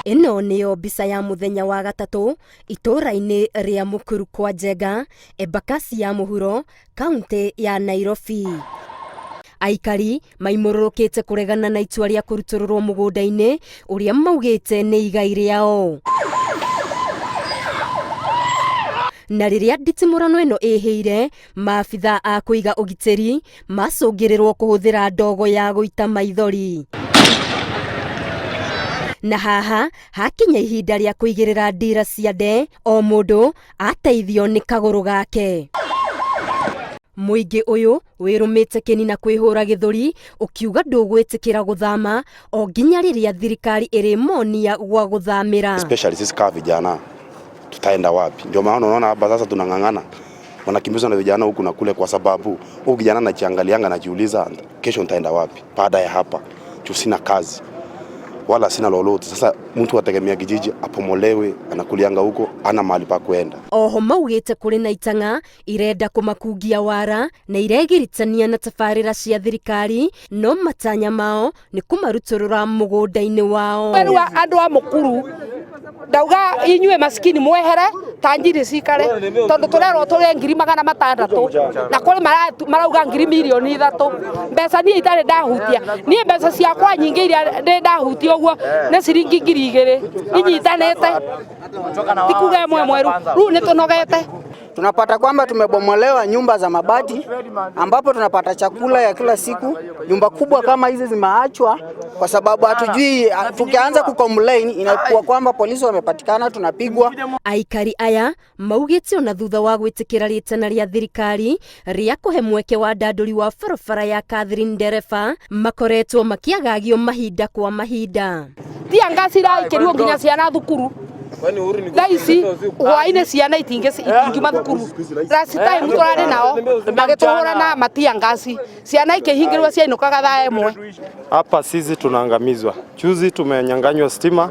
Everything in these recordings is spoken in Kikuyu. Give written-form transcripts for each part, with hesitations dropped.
Ĩno nĩyo mbica ya mũthenya wa gatatũ itũũra-inĩ rĩa Mũkuru kwa Njenga, Embakasi ya mũhuro, kaũntĩ ya Nairobi. Aikari maimũrũrũkĩte kũregana na itua rĩa kũrutũrũrwo mũgũnda-inĩ ũrĩa maugĩte nĩ igai rĩao. Na rĩrĩa nditimũrano ĩno ĩhĩire, maabitha a kũiga ũgitĩri macũngĩrĩrwo kũhũthĩra ndogo ya gũita maithori. Na haha hakinya ihinda rĩa kũigĩrĩra ndira ciande o mũndũ ateithio nĩ kagũrũ gake. Mũingĩ ũyũ wĩrũmĩte kĩni na kwĩhũra gĩthũri ũkiuga ndũgwĩtĩkĩra gũthama o nginya rĩrĩa thirikari ĩrĩmonia gwa gũthamĩra. Especially sisi kama vijana tutaenda wapi? Ndio maana unaona hapa sasa tunang'ang'ana, wanakimbizwa na vijana huku na kule, kwa sababu huyu kijana anajiangalianga, anajiuliza kesho nitaenda wapi baada ya hapa, juu sina kazi wala sina lolote. Sasa mtu ategemea kijiji apomolewe, anakulianga huko, ana mahali pa kwenda. Oho maugĩte kũrĩ na itang'a irenda kũmakungia wara na iregiritania na tabarĩra cia thirikari no matanya mao nĩ kũmarutũrũra mũgũnda-inĩ wao. Rĩu andũ a Mũkuru ndauga inyuĩ maskini mwehere tanjiri cikare tondu turerwo turi 600,000 na kuri marauga 3 mirioni mbeca niĩ itarĩ ndahutia. Niĩ mbeca ciakwa nyingĩ iria ndĩ ndahutia ũguo nĩ ciringi 2000 inyitanĩte, ti kuga ĩmwe mweru. Rĩu nĩ tũnogete. Tunapata kwamba tumebomolewa nyumba za mabati ambapo tunapata chakula ya kila siku. Nyumba kubwa kama hizi zimeachwa kwa sababu hatujui, tukianza kucomplain inakuwa kwamba polisi wamepatikana, tunapigwa. Aikari aya maugĩte ona thutha wa gwĩtĩkĩra rĩtana rĩa thirikari rĩa kũhe mweke wa ndandũri wa barabara ya Catherine Ndereba makoretwo makĩagagio mahinda kwa mahinda. Tia ngasi iraikĩrio nginya ciana thukuru. Thaa ici hwainĩ ciana itingiuma thukuru. Last time tũrarĩ nao magĩtũhũra na matia ngasi, ciana ikĩhingĩrwo ciainũkaga thaa 1. Hapa sisi tunaangamizwa. Juzi tumenyang'anywa stima,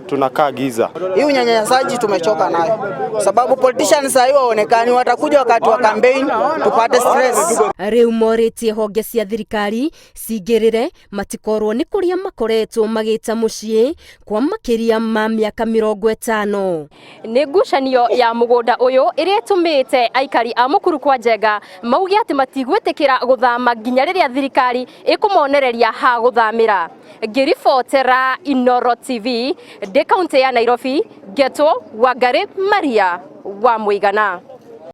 tunakaa giza. Hii unyanyasaji tumechoka nayo, sababu politicians sasa waonekani, watakuja wakati wa campaign tupate stress. Rĩu morĩtie honge cia thirikari cingĩrĩre matikorwo nĩ kũrĩa makoretwo magĩta mũciĩ kwa makĩria ma mĩaka 50. Nĩ ngucanio ya mũgũnda ũyũ ĩrĩa ĩtũmĩte aikari a Mũkuru kwa Njenga mauge atĩ matigwĩtĩkĩra gũthama nginya rĩrĩa thirikari ĩkũmonereria ha gũthamĩra. Ngĩribotera Inoro TV ndĩ kaũntĩ ya Nairobi, ngetwo Wangari Maria wa Mũigana.